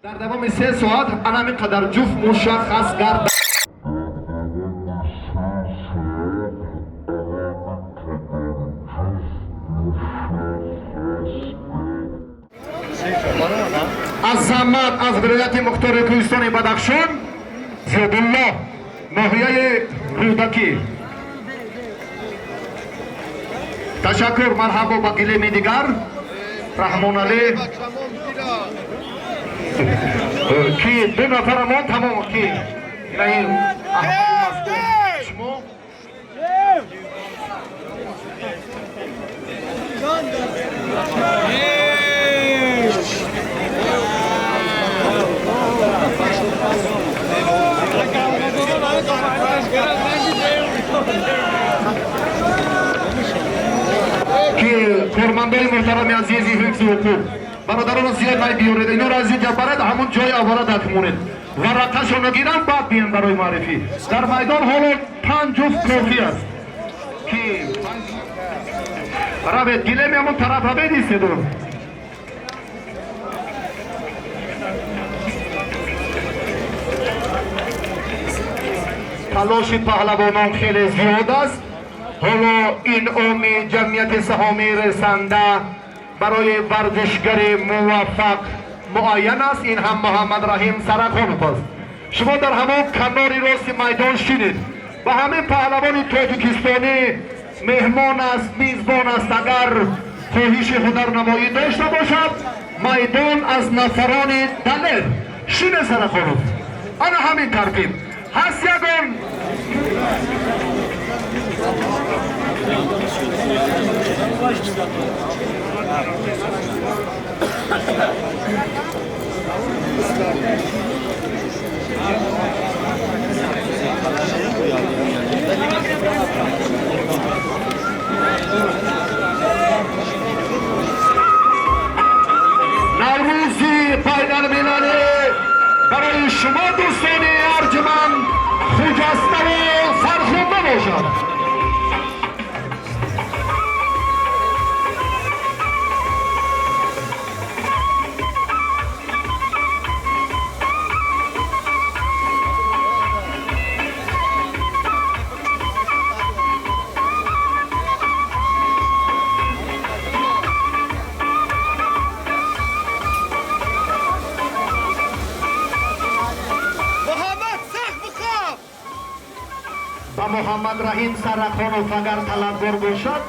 Дар давоми 3 соат ана ҳамин қадар ҷуфт мушаххас гардад. Азамат аз вилояти мухтори кӯҳистони Бадахшон, Зиёдулло, ноҳияи Рӯдакӣ. Ташаккур, марҳабо ба гилеми дигар. Раҳмоналӣ, ки ду нафарамон тамом, ки ин шумо. Ки кормандои муҳтарами азизи ҳифзи ҳуқуқ, бародароно, зиёд най биёред, иноро аз инҷа баред, ҳамон ҷои аввала дакмонед, варақашонро гирам, баъд биён барои муаррифӣ. Дар майдон ҳоло панҷ ҷуфт кофӣ аст, ки равед, гилеми ҳамон тараф равед, истеду. Талоши паҳлавонон хеле зиёд аст. Ҳоло инъоми ҷамъияти саҳомии Ресанда барои варзишгари муваффақ муайян аст. Ин ҳам Муҳаммад Раҳим Сарахонов аст. Шумо дар ҳамон канори рости майдон шинед ва ҳамин паҳлавони тоҷикистонӣ меҳмон аст, мизбон аст. Агар хоҳиши ҳунарнамоӣ дошта бошад, майдон аз нафарони далер. Шине, Сарахонов. Ана ҳамин тартиб ҳаст ягон. Наврӯзи байналмилалӣ барои шумо, дӯстони арҷманд, хуҷаставу фархунда бошад. Муҳаммад, сахт бихоб. Ба Муҳаммад Раҳим Сарахонов агар талабгор бошад.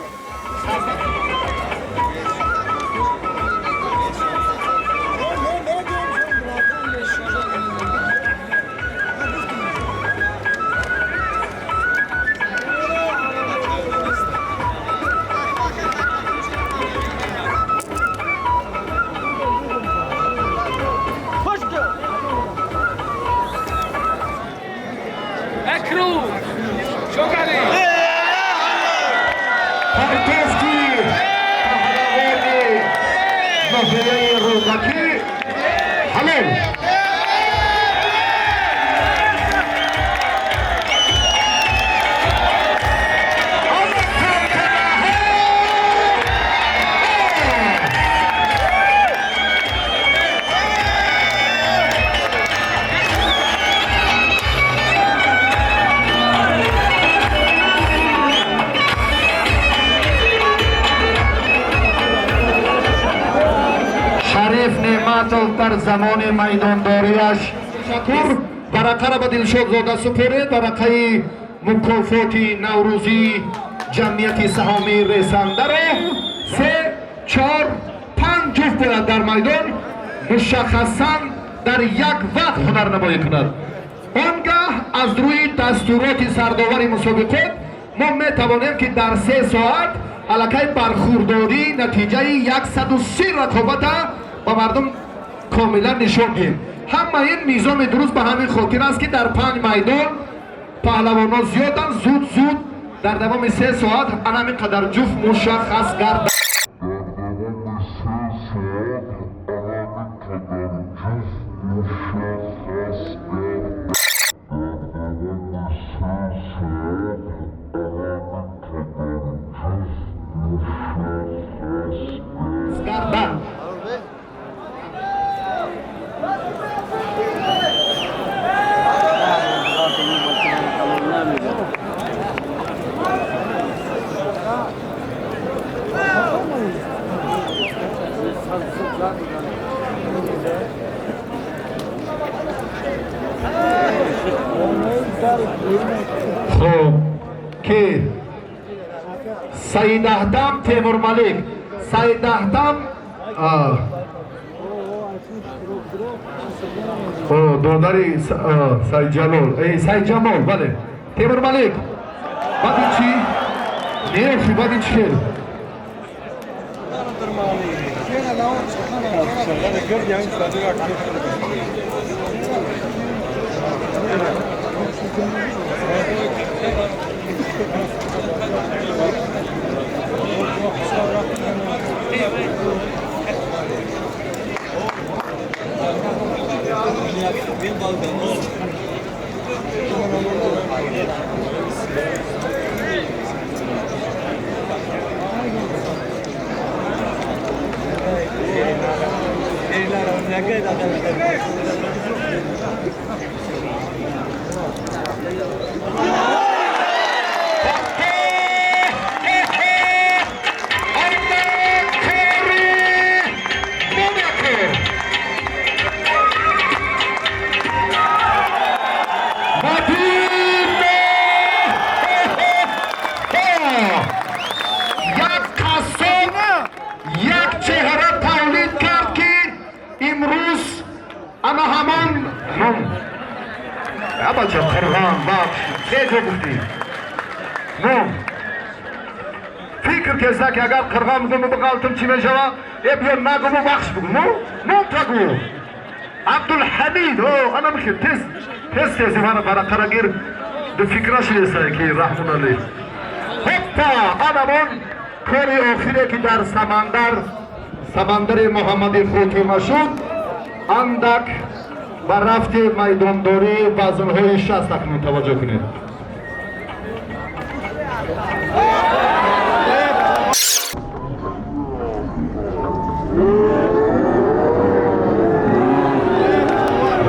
Экру! Шокали! Партофти паҳлавони ноҳияи Рӯдакӣ ҳалол. Ана тантанаҳо! Шариф Неъматов дар замони майдондориаш. Ташаккур, варақаро ба Дилшодзода супоред. Варақаи мукофоти наврӯзии ҷамъияти саҳомии Ресандаро. Се, чор, панҷ ҷуфт бояд дар майдон мушаххасан дар як вақт ҳунарнамоӣ кунад. Он гаҳ аз рӯи дастуроти сардовари мусобиқот мо метавонем, ки дар 3 соат аллакай бархурдории натиҷаи 130 рақобата ба мардум комилан нишон диҳем. Ҳама ин низоми дуруст ба ҳамин хотир аст, ки дар панҷ майдон паҳлавонон зиёданд, зуд зуд дар давоми 3 соат ана ҳамин қадар ҷуфт мушаххас гардад. Дар давоми 3 соат ана ҳамин қадар ҷуфт мушаххас гардад. Дар давоми 3 соат ана ҳамин қадар ҷуфт мушаххас гардад. Гардад. Хуб, ки Саидаҳдам Темурмалик, Саидаҳдам додари Саидҷалол, Саидҷамол, бале, Темурмалик. Баъд ин чӣ? Не, баъд ин чӣ хел? Як чеҳра тавлид кард, ки имрӯз ана ҳамон ном абача қурғон бахш беҷо гуфтӣ, ном фикр кезда, ки агар қирғон бигӯму биғалтум, чӣ мешава? Э, биё, нагуму бахш бигӯ, ну ном тагӯ. Абдулҳамид. О, ана михел тез тез тез мана барақарагир, ду фикра шидесае ки Раҳмоналӣ. Ҳоппа, анамон кори охире, ки дар самандар, самандари Муҳаммадӣ хотима шуд. Андак ба рафти майдондории вазнҳои 60 акнун таваҷҷӯҳ кунед.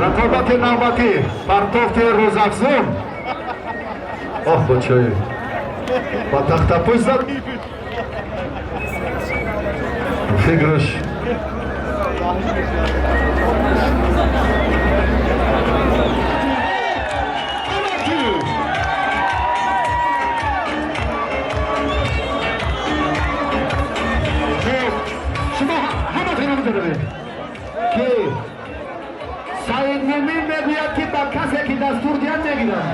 Рақобати навбатӣ, партофти рӯзафзун. Оҳ, бачаи ба тахтапӯш зад, фикраш. Шумо ҳаматона медонед, ки Саид Мумин мегӯяд, ки ба касе ки дастур диҳад, мегирам.